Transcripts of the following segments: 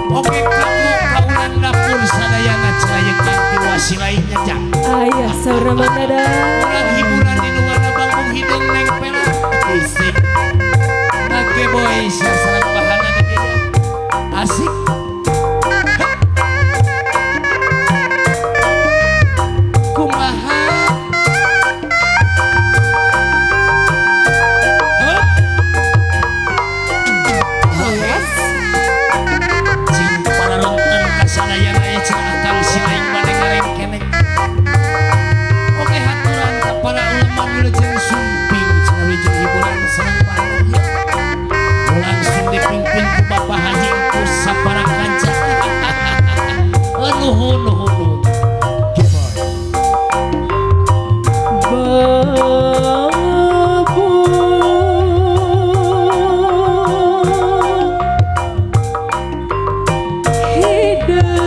Oke kamu kaulan dapur sadayana celayekan ti wasilainnya jang. Ayah saura Mang Dadang. Urang hiburan di nu warna bangkung hideung neng perak. Isik. Ngageboy sareng bahana di dieu. Asik. Kumaha? Yes. Cing pararonten kasadayana aya cenah akang si aing bade ngarengkeneng. Oke haturan ka para uleman wilujeng sumping cenah wilujeng hiburan sareng bahana. Langsung dipimpin ku Bapak Haji ku sapara kanca. Nuhun nuhun nuhun. Geboy. Babu hideung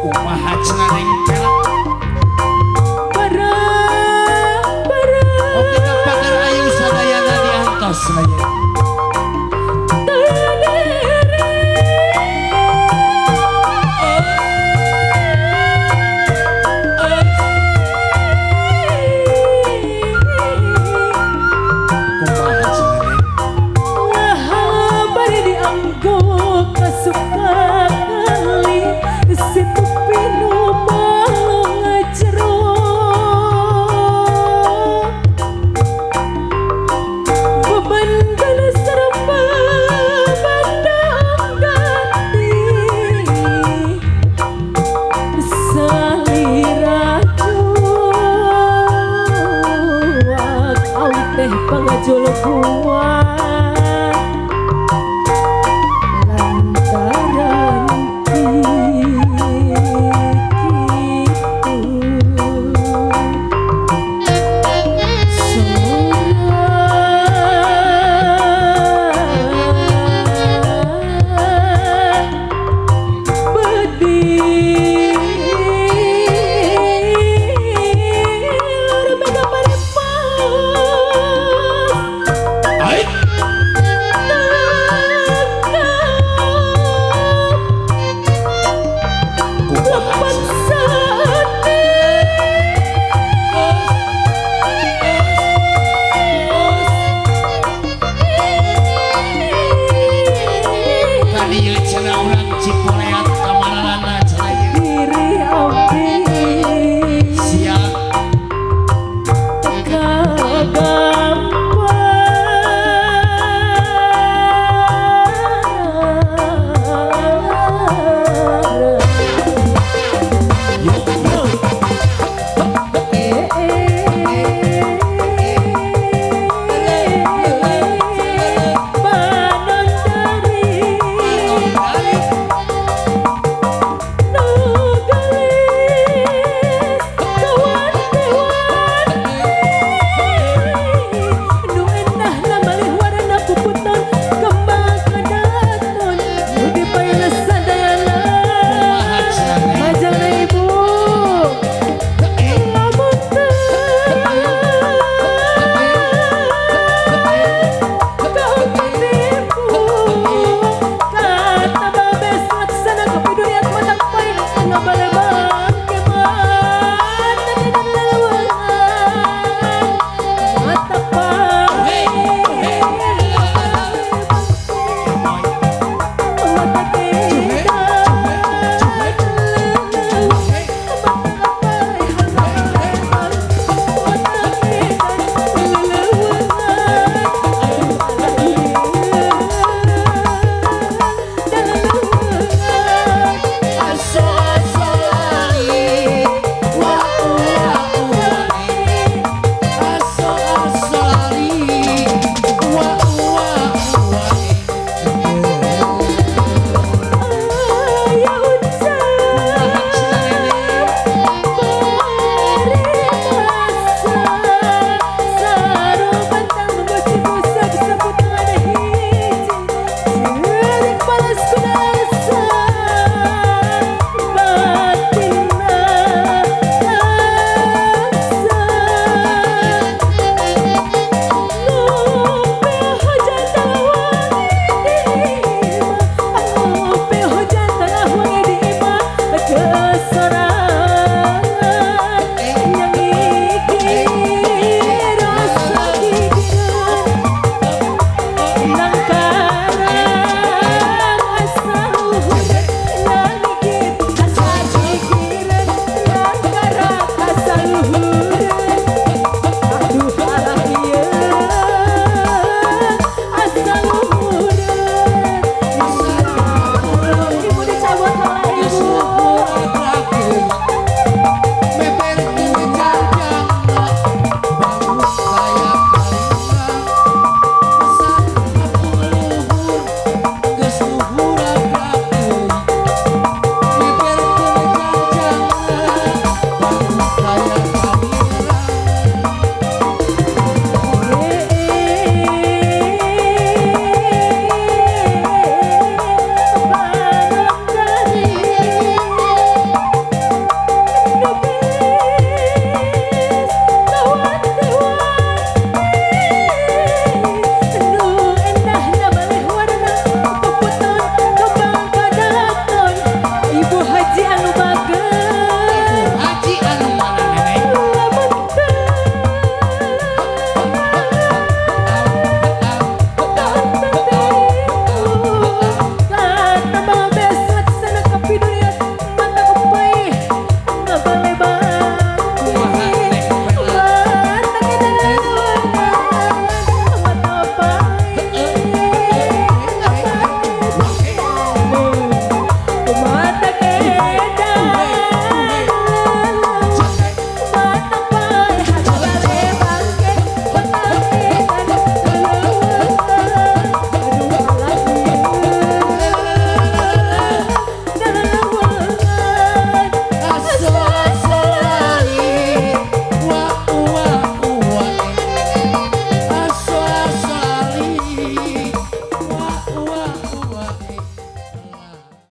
Kumaha cenah neng pelak. bara bara Oke ka pagar ayu sadayana diantos cenah ye. Kumaha cenah neng. Bari dianggo kasuka kali situ pinu balong jero beban dana serba bandang ganti salira cuak awi teh pangajul buah.